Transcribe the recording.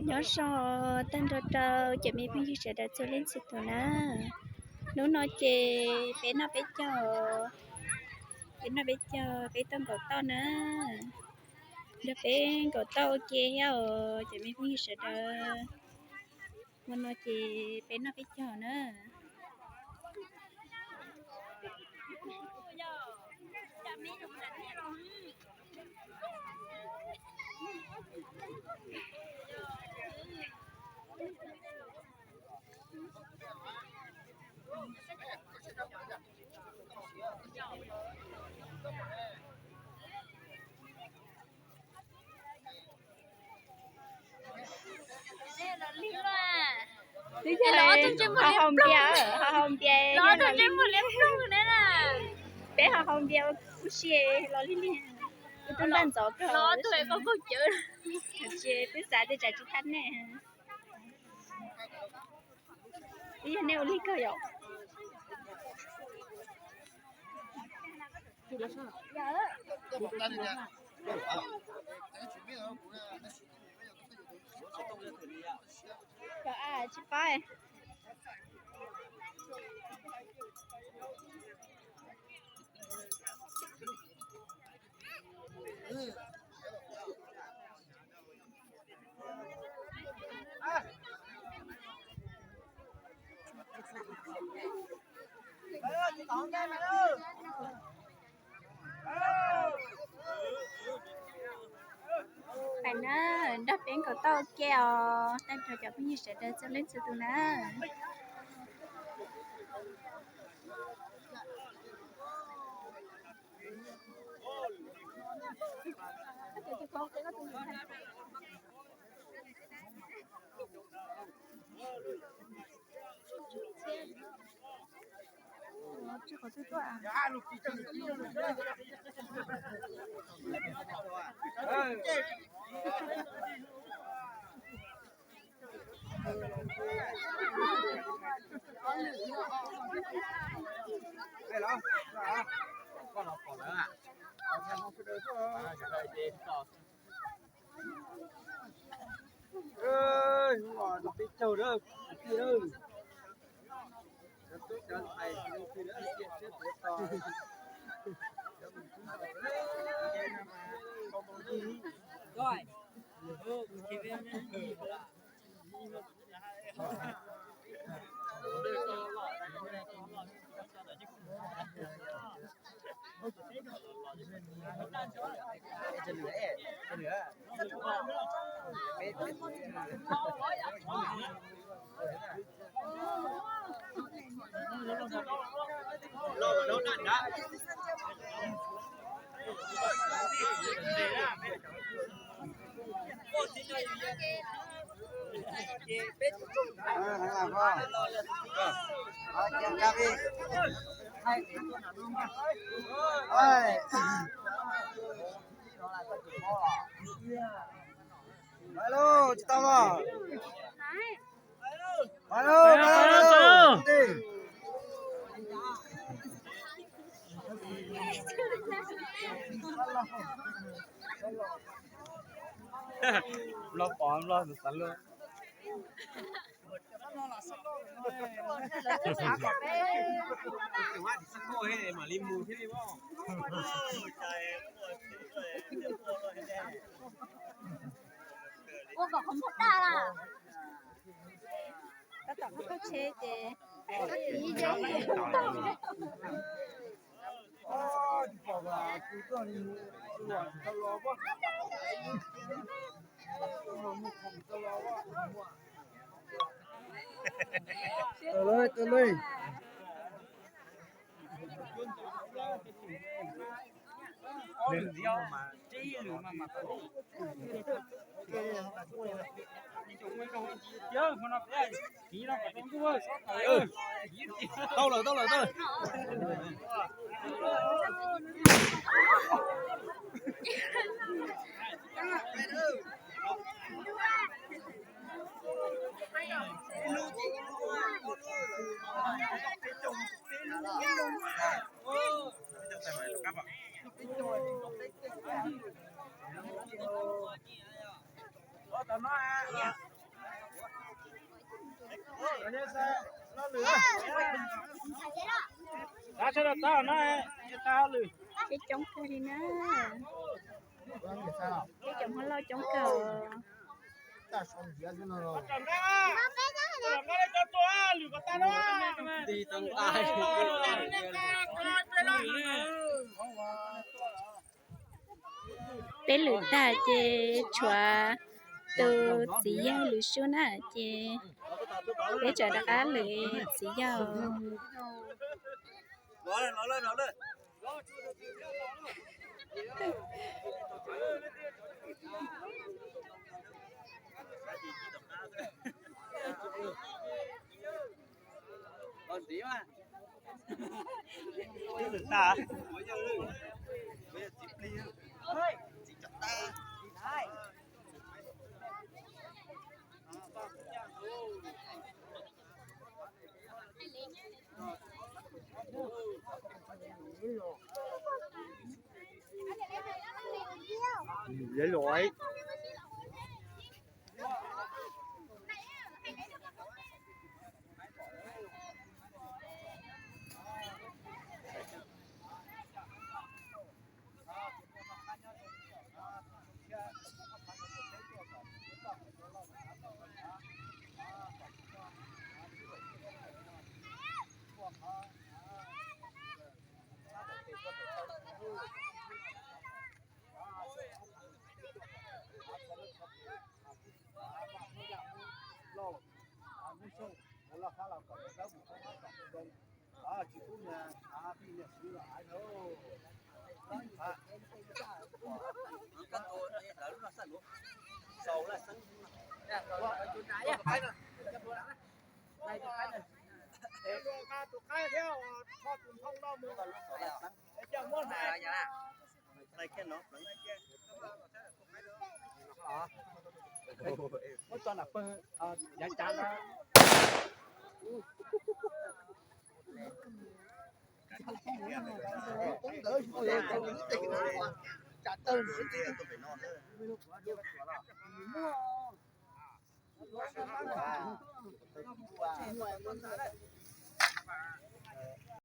Nyob zoo tag nrho rau cov me phooj ywg sawv daws txhua leej txhua tus na. Hnub no ces peb noj peb caug, peb noj peb caug, peb tau nkaum toj na. Nrog peb nkaum toj ua ke thiab os cov me phooj ywg sawv daws. Hmo no ces peb noj peb caug na. Twb yog ho haus npias, ho haus npias, peb ho haus npias ua kuj si los lig lig. Kuv twb npaj ntxov kawg, twb xav tias tsam tsis thab nej. Twb yog nej ua lig kawg yom. Tsis paub. Pais na, nrog peb nkaum toj ua ke os, tag nrho cov phooj ywg sawv daws txhua leej txhua tus na. Alo, tsis tau los. Alo, alo. Nplog pom nplog xav luaj. Ua kom qhov muag daj lawm. Tab tom koj tsheb ces Tau li, tau li. Tau lawm, tau lawm, tau lawm. Tab sawv daws tab no, tab hauj lwm. Coob kawg li na. Cov Hmoob Lauj coob kawg. Peb lwm tag ces tshuav tus txiv yawg Lwm Sub na ces peb tseem rov qab lwm txiv yawg. Muab tso nram pawg yav cav na.